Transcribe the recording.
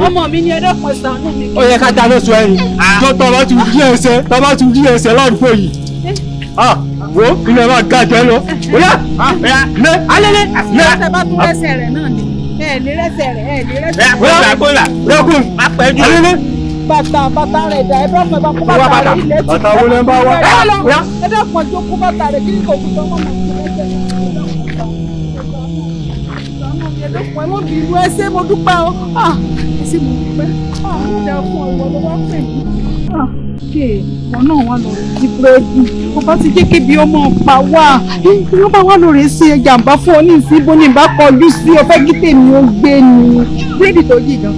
Ọmọ mi ni ẹ dákun, ẹ ṣàánú mi. Ó yẹ ká dáná sun ẹyin tó tọ́ bá ti rí ẹsẹ̀, tọ́ bá ti rí ẹsẹ̀ ládùúgbò yìí. Wo ilẹ̀ máa ga jẹ́ lọ. Oya lé alẹ́lẹ́ lé. Ẹ bá tún rẹ́sẹ̀ rẹ̀ náà ni, ẹ lè rẹ́sẹ̀ rẹ̀, ẹ lè rẹ́sẹ̀ rẹ̀. Oya lẹ́kùn alẹ́lẹ́. Bàtà rẹ̀ dà, ẹ dákun, ẹ bá kó bàtà rẹ̀ ilẹ̀ tì. Bàtà wo lẹ́ ń bá wá? Ẹ dákun, ẹ jókòó bàtà rẹ̀ kí kò kú tán mọ́ ẹ dákun, ẹ mọ́ bínú, ẹ ṣé, mo dúpẹ́ o, ẹ ṣé, mo dúpẹ́, ó dáa fún ọ, ìwọ ló wá pè mí. Wọn náà wà lọ jí búrẹ́dì, mo bá ti jẹ́ kébi ọmọ pa wá, wọ́n bá wà lóore ṣe jàǹbá fún ọ ní ìsìn, ibo ní ìbá kọjú sí ọ fẹ́ kí tèmi ó gbé ni búrẹ́dì tó yìí gan.